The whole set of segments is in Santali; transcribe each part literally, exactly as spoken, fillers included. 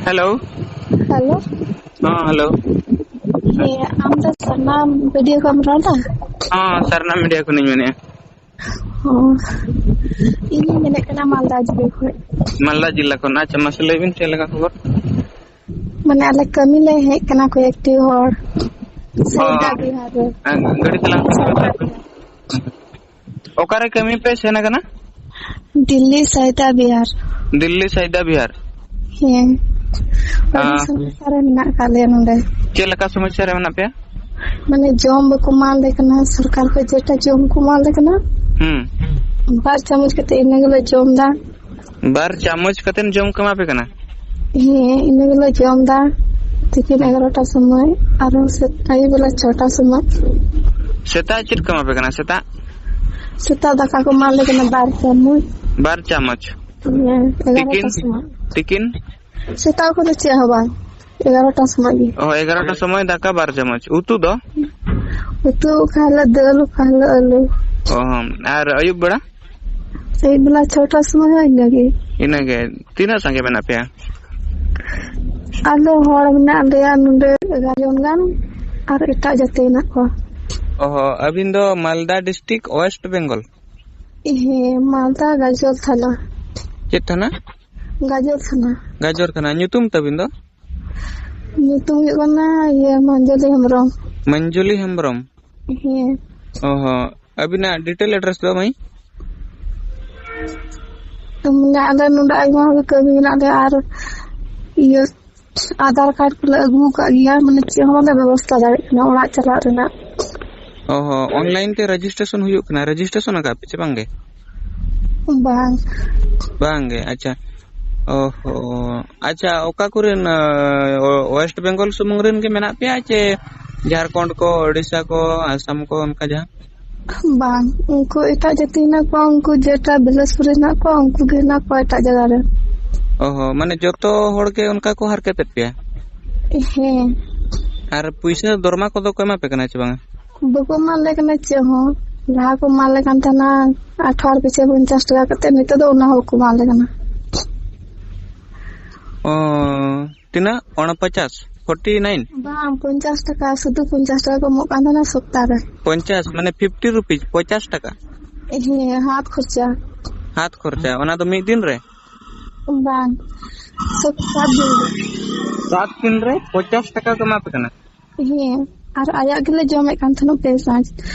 ᱦᱮᱞᱳ᱾ ᱦᱮᱞᱳ᱾ ᱦᱮᱸ, ᱦᱮᱞᱳ᱾ ᱦᱮᱸ, ᱟᱢ ᱫᱚ ᱥᱟᱨᱱᱟ ᱵᱷᱤᱰᱤᱭᱳ ᱠᱷᱚᱱ ᱨᱚᱲ ᱫᱟ? ᱦᱮᱸ, ᱥᱟᱨᱱᱟ ᱢᱤᱰᱤᱭᱟ ᱠᱷᱚᱱᱤᱧ ᱢᱮᱱᱮᱫᱼᱟ᱾ ᱚ, ᱤᱧᱤᱧ ᱢᱮᱱᱮᱫ ᱠᱟᱱᱟ ᱢᱟᱞᱫᱟ ᱡᱤᱞᱟᱹ ᱠᱷᱚᱱ᱾ ᱢᱟᱞᱫᱟ ᱡᱤᱞᱟ ᱠᱷᱚᱱ᱾ ᱟᱪᱪᱷᱟ, ᱢᱟᱥᱮ ᱞᱟᱹᱭ ᱵᱤᱱ, ᱪᱮᱫ ᱞᱮᱠᱟ ᱠᱷᱚᱵᱚᱨ? ᱢᱟᱱᱮ, ᱟᱞᱮ ᱠᱟᱹᱢᱤ ᱞᱮ ᱦᱮᱡ ᱠᱟᱱᱟ ᱠᱚᱭᱮᱠᱴᱤ ᱦᱚᱲ᱾ ᱚ, ᱥᱟᱭᱫᱟ ᱵᱤᱦᱟᱨ ᱨᱮ᱾ ᱦᱮᱸ, ᱜᱟᱹᱰᱤ ᱪᱟᱞᱟᱣ ᱠᱟᱱᱟ᱾ ᱚᱠᱟᱨᱮ ᱠᱟᱹᱢᱤ ᱯᱮ ᱥᱮᱱ ᱟᱠᱟᱱᱟ? ᱫᱤᱞᱞᱤ ᱥᱟᱭᱫᱟ ᱵᱤᱦᱟᱨ᱾ ᱫᱤᱞᱞᱤ ᱥᱟᱭᱫᱟ ᱵᱤᱦᱟᱨ? ᱦᱮᱸ᱾ ᱟᱹᱰᱤ ᱟᱸ᱾ ᱥᱚᱢᱚᱥᱥᱟ ᱨᱮ ᱢᱮᱱᱟᱜ ᱟᱠᱟᱫ ᱞᱮᱭᱟ ᱱᱚᱰᱮ᱾ ᱪᱮᱫ ᱞᱮᱠᱟ ᱥᱚᱢᱚᱥᱥᱟ ᱨᱮ ᱢᱮᱱᱟᱜ ᱯᱮᱭᱟ? ᱢᱟᱱᱮ, ᱡᱚᱢ ᱵᱟᱠᱚ ᱮᱢᱟ ᱞᱮ ᱠᱟᱱᱟ, ᱥᱚᱨᱠᱟᱨ ᱠᱷᱚᱱ ᱡᱮᱴᱟ ᱡᱚᱢ ᱠᱚ ᱮᱢᱟ ᱞᱮ ᱠᱟᱱᱟ, ᱦᱩᱸ᱾ ᱵᱟᱨ ᱪᱟᱢᱚᱪ ᱠᱟᱛᱮ ᱤᱱᱟᱹ ᱜᱮᱞᱮ ᱡᱚᱢ ᱮᱫᱟ᱾ ᱵᱟᱨ ᱪᱟᱢᱚᱪ ᱠᱟᱛᱮᱢ ᱡᱚᱢ ᱠᱚ ᱮᱢᱟ ᱯᱮ ᱠᱟᱱᱟ? ᱦᱮᱸ, ᱤᱱᱟᱹ ᱜᱮᱞᱮ ᱡᱚᱢ ᱮᱫᱟ ᱛᱤᱠᱤᱱ ᱮᱜᱟᱨᱚᱴᱟ ᱥᱚᱢᱚᱭ, ᱟᱨᱦᱚᱸ ᱥᱮ-, ᱟᱹᱭᱩᱵ ᱵᱮᱞᱟ ᱪᱷᱚᱴᱟ ᱥᱚᱢᱚᱭ᱾ ᱥᱮᱛᱟᱜ ᱪᱮᱫ ᱠᱚ ᱮᱢᱟ ᱯᱮ ᱠᱟᱱᱟ ᱥᱮᱛᱟᱜ? ᱥᱮᱛᱟᱜ ᱫᱟᱠᱟ ᱠᱚ ᱮᱢᱟ ᱞᱮ ᱠᱟᱱᱟ ᱵᱟᱨ ᱪᱟᱢᱚᱪ᱾ ᱵᱟᱨ ᱪᱟᱢᱚᱪ? ᱦᱮᱸ, ᱮᱜᱟᱨᱚᱴᱟ ᱛᱤᱠᱤᱱ? ᱥᱚᱢᱚᱭ᱾ ᱛᱤᱠᱤᱱ? ᱥᱮᱛᱟᱜ ᱠᱚᱫᱚ ᱪᱮᱫ ᱦᱚᱸ ᱵᱟᱝ, ᱮᱜᱟᱨᱚᱴᱟ ᱥᱚᱢᱚᱭ ᱜᱮ᱾ ᱚ, ᱮᱜᱟᱨᱚᱴᱟ ᱥᱚᱢᱚᱭ ᱫᱟᱠᱟ ᱵᱟᱨ ᱪᱟᱢᱚᱪ, ᱩᱛᱩ ᱫᱚ? ᱩᱛᱩ ᱚᱠᱟ ᱦᱤᱞᱳᱜ ᱫᱟᱹᱞ, ᱚᱠᱟ ᱦᱤᱞᱳᱜ ᱟᱹᱞᱩ᱾ ᱚ, ᱟᱨ ᱟᱹᱭᱩᱵ ᱵᱮᱲᱟ? ᱟᱹᱭᱩᱵ ᱵᱮᱞᱟ ᱪᱷᱚᱴᱟ ᱥᱚᱢᱚᱭ ᱦᱚᱸ ᱤᱱᱟᱹᱜᱮ᱾ ᱤᱱᱟᱹᱜᱮ᱾ ᱛᱤᱱᱟᱹᱜ ᱥᱟᱸᱜᱮ ᱢᱮᱱᱟᱜ ᱯᱮᱭᱟ? ᱟᱞᱮ ᱦᱚᱲ ᱢᱮᱱᱟᱜ ᱞᱮᱭᱟ ᱱᱚᱰᱮ ᱮᱜᱟᱨᱚ ᱡᱚᱱ ᱜᱟᱱ, ᱟᱨ ᱮᱴᱟᱜ ᱡᱟᱹᱛᱤ ᱢᱮᱱᱟᱜ ᱠᱚᱣᱟ᱾ ᱚ ᱦᱚᱸ, ᱟᱹᱵᱤᱱ ᱫᱚ ᱢᱟᱞᱫᱟ ᱰᱤᱥᱴᱨᱤᱠᱴ, ᱳᱭᱮᱥᱴ ᱵᱮᱝᱜᱚᱞ? ᱦᱮᱸ, ᱢᱟᱞᱫᱟ ᱜᱟᱡᱚᱞ ᱛᱷᱟᱱᱟ᱾ ᱪᱮᱫ ᱛᱷᱟᱱᱟ? ᱜᱟᱡᱚᱞ ᱛᱷᱟᱱᱟ᱾ ᱜᱟᱡᱚᱞ ᱛᱷᱟᱱᱟ᱾ ᱧᱩᱛᱩᱢ ᱛᱟᱵᱤᱱ ᱫᱚ? ᱧᱩᱛᱩᱢ ᱦᱩᱭᱩᱜ ᱠᱟᱱᱟ, ᱤᱭᱟᱹ, ᱢᱚᱧᱡᱩᱞᱤ ᱦᱮᱢᱵᱨᱚᱢ᱾ ᱢᱚᱧᱡᱩᱞᱤ ᱦᱮᱢᱵᱨᱚᱢ? ᱦᱮᱸ᱾ ᱚ ᱦᱚᱸ᱾ ᱟᱹᱵᱤᱱᱟᱜ ᱰᱤᱴᱮᱞ ᱮᱰᱨᱮᱥ ᱫᱚ, ᱢᱟᱹᱭ? ᱢᱟᱱᱮ, ᱟᱞᱮ ᱱᱚᱰᱮ ᱟᱭᱢᱟ ᱦᱚᱲ ᱜᱮ ᱠᱟᱹᱢᱤ ᱢᱮᱱᱟᱜ ᱞᱮᱭᱟ, ᱟᱨ ᱤᱭᱟᱹ, ᱟᱫᱷᱟᱨ ᱠᱟᱨᱰ ᱠᱚᱞᱮ ᱟᱹᱜᱩ ᱟᱠᱟᱫ ᱜᱮᱭᱟ, ᱢᱟᱱᱮ, ᱪᱮᱫ ᱦᱚᱸ ᱵᱟᱞᱮ ᱵᱮᱵᱚᱥᱛᱷᱟ ᱫᱟᱲᱮᱭᱟᱜ ᱠᱟᱱᱟ ᱚᱲᱟᱜ ᱪᱟᱞᱟᱜ ᱨᱮᱱᱟᱜ᱾ ᱚ ᱦᱚᱸ, ᱚᱱᱞᱟᱭᱤᱱ ᱛᱮ ᱨᱮᱡᱤᱥᱴᱨᱮᱥᱚᱱ ᱦᱩᱭᱩᱜ ᱠᱟᱱᱟ? ᱨᱮᱡᱤᱥᱴᱨᱮᱥᱚᱱ ᱟᱠᱟᱫ ᱯᱮ ᱪᱮ ᱵᱟᱝ ᱜᱮ? ᱵᱟᱝ᱾ ᱵᱟᱝ ᱜᱮ, ᱟᱪᱪᱷᱟ᱾ ᱚ ᱦᱚᱸ, ᱟᱪᱪᱷᱟ, ᱚᱠᱟ ᱠᱚᱨᱮᱱ, ᱟᱸ, ᱳᱭᱮᱥᱴ ᱵᱮᱝᱜᱚᱞ ᱥᱩᱢᱩᱝ ᱨᱮᱱ ᱜᱮ ᱢᱮᱱᱟᱜ ᱯᱮᱭᱟ ᱪᱮ ᱡᱷᱟᱲᱠᱷᱚᱸᱰ ᱠᱚ, ᱳᱰᱤᱥᱟ ᱠᱚ, ᱟᱥᱟᱢ ᱠᱚ, ᱚᱱᱠᱟ ᱡᱟᱦᱟᱸ? ᱵᱟᱝ, ᱩᱱᱠᱩ ᱮᱴᱟᱜ ᱡᱟᱹᱛᱤ ᱦᱮᱱᱟᱜ ᱠᱚᱣᱟ, ᱩᱱᱠᱩ ᱡᱮᱴᱟ ᱵᱤᱞᱟᱥᱯᱩᱨ ᱨᱮ ᱦᱮᱱᱟᱜ ᱠᱚᱣᱟ, ᱩᱱᱠᱩ ᱜᱮ ᱦᱮᱱᱟᱜ ᱠᱚᱣᱟ ᱮᱴᱟᱜ ᱡᱟᱭᱜᱟ ᱨᱮ᱾ ᱚ ᱦᱚᱸ, ᱢᱟᱱᱮ ᱡᱚᱛᱚ ᱦᱚᱲ ᱜᱮ ᱚᱱᱠᱟ ᱠᱚ ᱦᱟᱨᱠᱮᱛᱮᱫ ᱯᱮᱭᱟ? ᱦᱮᱸ᱾ ᱟᱨ ᱯᱩᱭᱥᱟᱹ ᱫᱚᱨᱢᱟ ᱠᱚᱫᱚ ᱠᱚ ᱮᱢᱟ ᱯᱮ ᱠᱟᱱᱟ ᱪᱮ ᱵᱟᱝᱟ? ᱵᱟᱠᱚ ᱮᱢᱟ ᱞᱮ ᱠᱟᱱᱟ ᱪᱮᱫ ᱦᱚᱸ᱾ ᱞᱟᱦᱟ ᱠᱚ ᱮᱢᱟ ᱞᱮ ᱠᱟᱱ ᱛᱟᱦᱮᱱᱟ ᱟᱴᱷᱟᱨᱚ ᱯᱤᱪᱷᱟᱹ ᱯᱚᱧᱪᱟᱥ ᱴᱟᱠᱟ ᱠᱟᱛᱮ, ᱱᱤᱛᱚᱜ ᱫᱚ ᱚᱱᱟ ᱦᱚᱸ ᱵᱟᱠᱚ ᱮᱢᱟ ᱞᱮ ᱠᱟᱱᱟ᱾ ᱚ, ᱛᱤᱱᱟᱹᱜ? ᱚᱱᱟ ᱯᱚᱧᱪᱟᱥ? Forty nine? ᱵᱟᱝ, ᱯᱚᱧᱪᱟᱥ ᱴᱟᱠᱟ, ᱥᱩᱫᱷᱩ ᱯᱚᱧᱪᱟᱥ ᱴᱟᱠᱟ ᱠᱚ ᱮᱢᱚᱜ ᱠᱟᱱ ᱛᱟᱦᱮᱱᱟ ᱥᱚᱯᱛᱟ ᱨᱮ᱾ ᱯᱚᱧᱪᱟᱥ, ᱢᱟᱱᱮ ᱯᱷᱤᱯᱴᱤ ᱨᱩᱯᱤᱡᱽ, ᱯᱚᱧᱪᱟᱥ ᱴᱟᱠᱟ? ᱦᱮᱸ, ᱦᱟᱛ ᱠᱷᱚᱨᱪᱟ᱾ ᱦᱟᱛ ᱠᱷᱚᱨᱪᱟ, ᱚᱱᱟ ᱫᱚ ᱢᱤᱫ ᱫᱤᱱ ᱨᱮ? ᱵᱟᱝ, ᱥᱚᱯᱛᱟ ᱫᱤᱱ ᱨᱮ᱾ ᱥᱟᱛ ᱫᱤᱱ ᱨᱮ ᱯᱚᱧᱪᱟᱥ ᱴᱟᱠᱟ ᱠᱚ ᱮᱢᱟ ᱯᱮ ᱠᱟᱱᱟ? ᱦᱮᱸ, ᱟᱨ ᱟᱭᱟᱜ ᱜᱮᱞᱮ ᱡᱚᱢᱮᱫ ᱠᱟᱱ ᱛᱟᱦᱮᱱᱟ ᱯᱮ ᱥᱟᱸᱡ᱾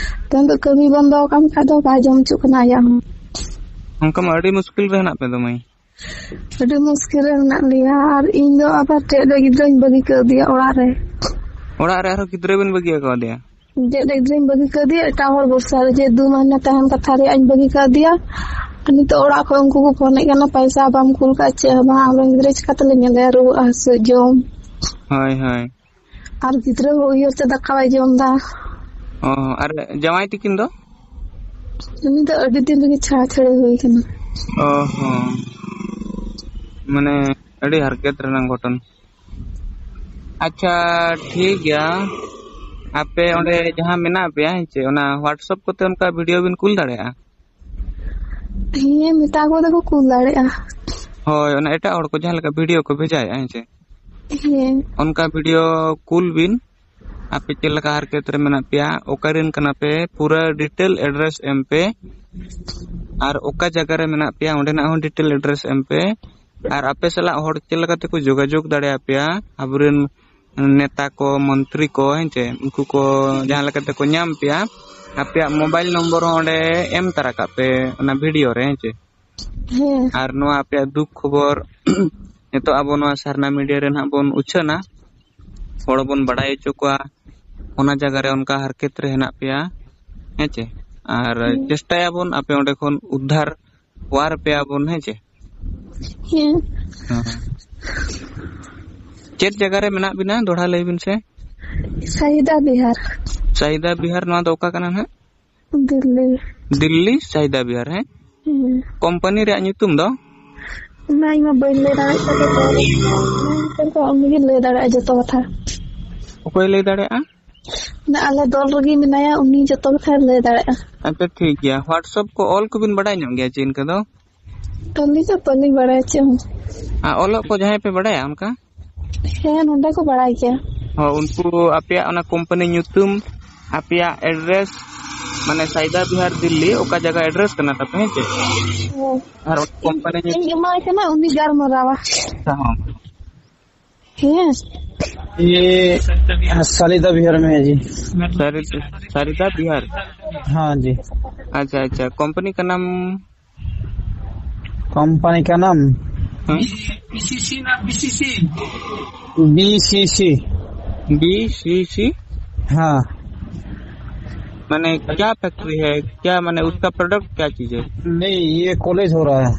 ᱛᱮᱦᱮᱧ ᱫᱚ ᱠᱟᱹᱢᱤ ᱵᱚᱱᱫᱚ ᱟᱠᱟᱱ ᱠᱷᱟᱡ ᱫᱚ ᱵᱟᱭ ᱡᱚᱢ ᱦᱚᱪᱚᱜ ᱠᱟᱱᱟ ᱟᱭᱟᱜ ᱦᱚᱸ᱾ ᱚᱱᱠᱟ ᱢᱟ ᱟᱹᱰᱤ ᱢᱩᱥᱠᱤᱞ ᱨᱮ ᱦᱮᱱᱟᱜ ᱯᱮ ᱫᱚ ᱢᱟᱹᱭ᱾ ᱟᱹᱰᱤ ᱢᱩᱥᱠᱤᱞ ᱨᱮ ᱢᱮᱱᱟᱜ ᱞᱮᱭᱟ, ᱟᱨ ᱤᱧ ᱫᱚ ᱟᱵᱟᱨ ᱪᱮᱫ ᱨᱮ ᱜᱤᱫᱽᱨᱟᱹᱧ ᱵᱟᱹᱜᱤ ᱠᱟᱣᱫᱮᱭᱟ ᱚᱲᱟᱜ ᱨᱮ᱾ ᱚᱲᱟᱜ ᱨᱮ ᱟᱨᱦᱚᱸ ᱜᱤᱫᱽᱨᱟᱹ ᱵᱤᱱ ᱵᱟᱹᱜᱤ ᱟᱠᱟᱣᱫᱮᱭᱟ? ᱪᱮᱫ ᱨᱮ ᱜᱤᱫᱽᱨᱟᱹᱧ ᱵᱟᱹᱜᱤ ᱠᱟᱣᱫᱮᱭᱟ ᱮᱴᱟᱜ ᱦᱚᱲ ᱵᱷᱚᱨᱥᱟ ᱨᱮ, ᱡᱮ ᱫᱩ ᱢᱟᱹᱦᱱᱟᱹ ᱛᱟᱦᱮᱱ ᱠᱟᱛᱷᱟ ᱨᱮᱭᱟᱜ ᱤᱧ ᱵᱟᱹᱜᱤ ᱠᱟᱣᱫᱮᱭᱟ᱾ ᱟᱨ ᱱᱤᱛᱚᱜ ᱚᱲᱟᱜ ᱠᱷᱚᱱ ᱩᱱᱠᱩ ᱠᱚ ᱯᱷᱳᱱᱮᱫ ᱠᱟᱱᱟ, ᱯᱟᱭᱥᱟ ᱵᱟᱢ ᱠᱩᱞ ᱠᱟᱜ, ᱪᱮᱫ ᱦᱚᱸ ᱵᱟᱝ, ᱟᱵᱮᱱ ᱜᱤᱫᱽᱨᱟᱹ ᱪᱤᱠᱟᱹ ᱛᱮᱞᱮ ᱧᱮᱞᱮᱭᱟ, ᱨᱩᱣᱟᱹᱜ ᱦᱟᱹᱥᱩ ᱡᱚᱢ᱾ ᱦᱳᱭ, ᱦᱳᱭ᱾ ᱟᱨ ᱜᱤᱫᱽᱨᱟᱹ ᱦᱚᱸ ᱩᱭᱦᱟᱹᱨ ᱛᱮ ᱫᱟᱠᱟ ᱵᱟᱭ ᱡᱚᱢ ᱫᱟ᱾ ᱚ, ᱟᱨ ᱡᱟᱶᱟᱭ ᱛᱤᱠᱤᱱ ᱫᱚ? ᱩᱱᱤ ᱫᱚ ᱟᱹᱰᱤ ᱫᱤᱱ ᱨᱮᱜᱮ ᱪᱷᱟᱲᱟ ᱪᱷᱟᱹᱲᱤ ᱦᱩᱭ ᱠᱟᱱᱟ᱾ ᱚ ᱦᱚᱸ, ᱢᱟᱱᱮ ᱟᱹᱰᱤ ᱦᱟᱨᱠᱮᱛ ᱨᱮᱱᱟᱜ ᱜᱷᱚᱴᱚᱱ᱾ ᱟᱪᱪᱷᱟ, ᱴᱷᱤᱠ ᱜᱮᱭᱟ, ᱟᱯᱮ ᱚᱸᱰᱮ ᱡᱟᱦᱟᱸ ᱢᱮᱱᱟᱜ ᱯᱮᱭᱟ, ᱦᱮᱸ ᱪᱮ, ᱚᱱᱟ WhatsApp ᱠᱚᱛᱮ ᱚᱱᱠᱟ ᱵᱷᱤᱰᱤᱭᱳ ᱵᱤᱱ ᱠᱩᱞ ᱫᱟᱲᱮᱭᱟᱜᱼᱟ? ᱦᱮᱸ, ᱢᱮᱛᱟ ᱠᱚ ᱫᱚᱠᱚ ᱠᱩᱞ ᱫᱟᱲᱮᱭᱟᱜᱼᱟ᱾ ᱦᱳᱭ, ᱚᱱᱟ ᱮᱴᱟᱜ ᱦᱚᱲ ᱠᱚ ᱡᱟᱦᱟᱸ ᱞᱮᱠᱟ ᱵᱷᱤᱰᱤᱭᱳ ᱠᱚ ᱵᱷᱮᱡᱟᱭᱮᱫᱼᱟ, ᱦᱮᱸ ᱪᱮ? ᱦᱮᱸ᱾ ᱚᱱᱠᱟ ᱵᱷᱤᱰᱤᱭᱳ ᱠᱩᱞ ᱵᱤᱱ, ᱟᱯᱮ ᱪᱮᱫ ᱞᱮᱠᱟ ᱦᱟᱨᱠᱮᱛ ᱨᱮ ᱢᱮᱱᱟᱜ ᱯᱮᱭᱟ, ᱚᱠᱟᱨᱮᱱ ᱠᱟᱱᱟ ᱯᱮ, ᱯᱩᱨᱟᱹ ᱰᱤᱴᱮᱞ ᱮᱰᱨᱮᱥ ᱮᱢ ᱯᱮ, ᱟᱨ ᱚᱠᱟ ᱡᱟᱭᱜᱟ ᱨᱮ ᱢᱮᱱᱟᱜ ᱯᱮᱭᱟ, ᱚᱸᱰᱮᱱᱟᱜ ᱦᱚᱸ ᱰᱤᱴᱮᱞ ᱮᱰᱨᱮᱥ ᱮᱢ ᱯᱮ, ᱟᱨ ᱟᱯᱮ ᱥᱟᱞᱟᱜ ᱦᱚᱲ ᱪᱮᱫ ᱞᱮᱠᱟ ᱛᱮᱠᱚ ᱡᱳᱜᱟᱡᱳᱜᱽ ᱫᱟᱲᱮᱭᱟᱯᱮᱭᱟ, ᱟᱵᱚᱨᱮᱱ ᱱᱮᱛᱟ ᱠᱚ, ᱢᱚᱱᱛᱨᱤ ᱠᱚ, ᱦᱮᱸ ᱪᱮ, ᱩᱱᱠᱩ ᱠᱚ ᱡᱟᱦᱟᱸ ᱞᱮᱠᱟ ᱛᱮᱠᱚ ᱧᱟᱢ ᱯᱮᱭᱟ, ᱟᱯᱮᱭᱟᱜ ᱢᱳᱵᱟᱭᱤᱞ ᱱᱚᱢᱵᱚᱨ ᱦᱚᱸ ᱚᱸᱰᱮ ᱮᱢ ᱛᱟᱨᱟ ᱠᱟᱜ ᱯᱮ ᱚᱱᱟ ᱵᱷᱤᱰᱤᱭᱳ ᱨᱮ, ᱦᱮᱸ ᱪᱮ᱾ ᱦᱮᱸ᱾ ᱟᱨ ᱱᱚᱣᱟ ᱟᱯᱮᱭᱟᱜ ᱫᱩᱠ ᱠᱷᱚᱵᱚᱨ ᱱᱤᱛᱚᱜ ᱟᱵᱚ ᱱᱚᱣᱟ ᱥᱟᱨᱱᱟ ᱢᱤᱰᱤᱭᱟ ᱨᱮ ᱱᱟᱦᱟᱜ ᱵᱚᱱ ᱩᱪᱷᱟᱹᱱᱟ, ᱦᱚᱲ ᱵᱚᱱ ᱵᱟᱲᱟᱭ ᱦᱚᱪᱚ ᱠᱚᱣᱟ, ᱚᱱᱟ ᱡᱟᱭᱜᱟ ᱨᱮ ᱚᱱᱠᱟ ᱦᱟᱨᱠᱮᱛ ᱨᱮ ᱦᱮᱱᱟᱜ ᱯᱮᱭᱟ, ᱦᱮᱸ ᱪᱮ᱾ ᱟᱨ ᱦᱮᱸ᱾ ᱪᱮᱥᱴᱟᱭᱟᱵᱚᱱ ᱟᱯᱮ ᱚᱸᱰᱮ ᱠᱷᱚᱱ ᱩᱫᱽᱫᱷᱟᱨ ᱚᱣᱟᱨ ᱯᱮᱭᱟ ᱵᱚᱱ, ᱦᱮᱸ ᱪᱮ? ᱦᱮᱸ᱾ ᱦᱮᱸ᱾ ᱪᱮᱫ ᱡᱟᱭᱜᱟ ᱨᱮ ᱢᱮᱱᱟᱜ ᱵᱤᱱᱟ, ᱫᱚᱦᱲᱟ ᱞᱟᱹᱭ ᱵᱤᱱ ᱥᱮ? ᱥᱟᱦᱤᱫᱟ ᱵᱤᱦᱟᱨ᱾ ᱥᱟᱦᱤᱫᱟ ᱵᱤᱦᱟᱨ, ᱱᱚᱣᱟ ᱫᱚ ᱚᱠᱟ ᱠᱟᱱᱟ ᱱᱟᱦᱟᱜ? ᱫᱤᱞᱞᱤ᱾ ᱫᱤᱞᱞᱤ, ᱥᱟᱦᱤᱫᱟ ᱵᱤᱦᱟᱨ, ᱦᱮᱸ? ᱦᱮᱸ᱾ ᱠᱳᱢᱯᱟᱱᱤ ᱨᱮᱭᱟᱜ ᱧᱩᱛᱩᱢ ᱫᱚ? ᱚᱱᱟ ᱤᱧ ᱢᱟ ᱵᱟᱹᱧ ᱞᱟᱹᱭ ᱫᱟᱲᱮᱭᱟᱜ ᱠᱟᱱᱟ᱾ ᱩᱱᱤ ᱜᱮ ᱞᱟᱹᱭ ᱫᱟᱲᱮᱭᱟᱜᱼᱟ ᱡᱚᱛᱚ ᱠᱟᱛᱷᱟ᱾ ᱚᱠᱚᱭ ᱞᱟᱹᱭ ᱫᱟᱲᱮᱭᱟᱜᱼᱟ? ᱚᱱᱟ ᱟᱞᱮ ᱫᱚᱞ ᱨᱮᱜᱮ ᱢᱮᱱᱟᱭᱟ, ᱩᱱᱤ ᱡᱚᱛᱚ ᱠᱟᱛᱷᱟᱭ ᱞᱟᱹᱭ ᱫᱟᱲᱮᱭᱟᱜᱼᱟ᱾ ᱟᱪᱪᱷᱟ, ᱴᱷᱤᱠ ᱜᱮᱭᱟ᱾ WhatsApp ᱠᱚ ᱚᱞ ᱠᱚᱵᱤᱱ ᱵᱟᱲᱟᱭ ᱧᱚᱜ ᱜᱮᱭᱟ ᱪᱮ ᱤᱱᱠᱟᱹ ᱫᱚ? ᱟᱹᱞᱤᱧ ᱫᱚ ᱵᱟᱹᱞᱤᱧ ᱵᱟᱲᱟᱭᱟ ᱪᱮᱫ ᱦᱚᱸ᱾ ᱟᱨ ᱚᱞᱚᱜ ᱠᱚ ᱡᱟᱦᱟᱸᱭ ᱯᱮ ᱵᱟᱲᱟᱭᱟ ᱚᱱᱠᱟ? ᱦᱮᱸ, ᱱᱚᱰᱮ ᱠᱚ ᱵᱟᱲᱟᱭ ᱜᱮᱭᱟ᱾ ᱦᱚᱸ, ᱩᱱᱠᱩ ᱟᱯᱮᱭᱟᱜ ᱚᱱᱟ ᱠᱳᱢᱯᱟᱱᱤ ᱧᱩᱛᱩᱢ, ᱟᱯᱮᱭᱟᱜ ᱮᱰᱨᱮᱥ, ᱢᱟᱱᱮ ᱥᱟᱭᱫᱟ ᱵᱤᱦᱟᱨ, ᱫᱤᱞᱞᱤ, ᱚᱠᱟ ᱡᱟᱭᱜᱟ ᱮᱰᱨᱮᱥ ᱠᱟᱱᱟ ᱛᱟᱯᱮ, ᱦᱮᱸ ᱪᱮ? ᱦᱮᱸ᱾ ᱟᱨ ᱚᱱᱟ ᱠᱳᱢᱯᱟᱱᱤ ᱤᱧ ᱧᱩᱛᱩᱢ ᱮᱢᱟᱭ ᱠᱟᱱᱟ, ᱩᱱᱤ ᱜᱟᱞᱢᱟᱨᱟᱣᱟ᱾ ᱦᱚᱸ᱾ ᱦᱮᱸ᱾ ये सालिदा बिहार में है जी। सारि-, सारिदा बिहार। हाँ जी। अच्छा, अच्छा। कंपनी का नाम? कंपनी का नाम? हाँ? बीसीसी ना, बीसीसी। बीसीसी। बीसीसी? हाँ। माने क्या फैक्ट्री है? क्या, माने उसका प्रोडक्ट क्या चीज है? नहीं, ये कॉलेज हो रहा है।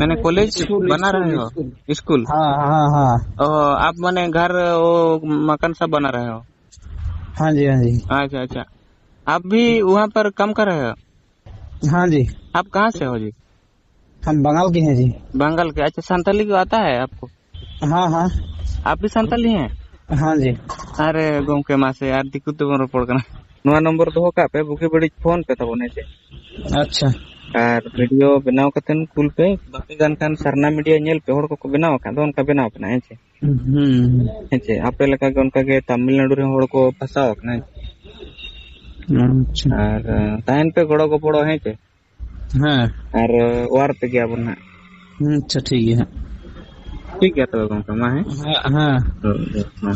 माने कॉलेज स्कूल, बना स्कूल, रहे हो? स्कूल। स्कूल? हाँ, हाँ, हाँ। ओह, आप माने घर, वो मकान सब बना रहे हो? हाँ जी, हाँ जी। अच्छा, अच्छा। आप भी वहाँ पर काम कर रहे हो? हाँ जी। आप कहाँ से हो जी? हम बंगाल के हैं जी। बंगाल के, अच्छा, संताली को आता है आपको? हाँ, हाँ। आप भी संताली हैं? हाँ जी। ᱟᱨᱮ ᱜᱚᱢᱠᱮ, ᱢᱟᱥᱮ ᱟᱨ ᱫᱤᱠᱩ ᱛᱮᱵᱚᱱ ᱨᱚᱯᱚᱲ ᱠᱟᱱᱟ᱾ ᱱᱚᱣᱟ ᱱᱚᱢᱵᱚᱨ ᱫᱚᱦᱚ ᱠᱟᱜ ᱯᱮ, ᱵᱩᱜᱤ ᱵᱟᱹᱲᱤᱡ ᱯᱷᱳᱱ ᱯᱮ ᱛᱟᱵᱚᱱ, ᱦᱮᱸ ᱪᱮ? ᱟᱪᱪᱷᱟ᱾ ᱟᱨ ᱵᱷᱤᱰᱤᱭᱳ ᱵᱮᱱᱟᱣ ᱠᱟᱛᱮ ᱠᱩᱞ ᱯᱮ, ᱵᱟᱯᱮ ᱜᱟᱱ ᱠᱷᱟᱱ ᱥᱟᱨᱱᱟ ᱢᱤᱰᱤᱭᱟ ᱧᱮᱞ ᱯᱮ, ᱦᱚᱲ ᱠᱚᱠᱚ ᱵᱮᱱᱟᱣ ᱟᱠᱟᱫ ᱫᱚ, ᱚᱱᱠᱟ ᱵᱮᱱᱟᱣ ᱠᱟᱱᱟ, ᱦᱮᱸ ᱪᱮ? ᱦᱩᱸ᱾ ᱦᱮᱸ ᱪᱮ? ᱟᱯᱮ ᱞᱮᱠᱟ ᱜᱮ ᱚᱱᱠᱟ ᱜᱮ ᱛᱟᱢᱤᱞᱱᱟᱲᱩ ᱨᱮᱱ ᱦᱚᱲ ᱠᱚ ᱯᱷᱟᱸᱥᱟᱣ ᱟᱠᱟᱱᱟ, ᱦᱮᱸ ᱪᱮ? ᱟᱪᱪᱷᱟ᱾ ᱟᱨ, ᱟᱸ, ᱛᱟᱦᱮᱱ ᱯᱮ ᱜᱚᱲᱚ ᱜᱚᱯᱚᱲᱚ, ᱦᱮᱸ ᱪᱮ? ᱦᱮᱸ᱾ ᱟᱨ, ᱟᱸ, ᱚᱣᱟᱨ ᱯᱮᱜᱮᱭᱟ ᱵᱚᱱ ᱦᱟᱸᱜ᱾ ᱦᱩᱸ, ᱟᱪᱪᱷᱟ, ᱴᱷᱤᱠ ᱜᱮᱭᱟ ᱦᱟᱸᱜ᱾ ᱴᱷᱤᱠ ᱜᱮᱭᱟ ᱛᱚᱵᱮ ᱜᱚᱢᱠᱮ, ᱢᱟ ᱦᱮᱸ᱾ ᱦᱮᱸ, ᱦᱮᱸ᱾ ᱦᱳᱭ, ᱦᱳᱭ, ᱢᱟ᱾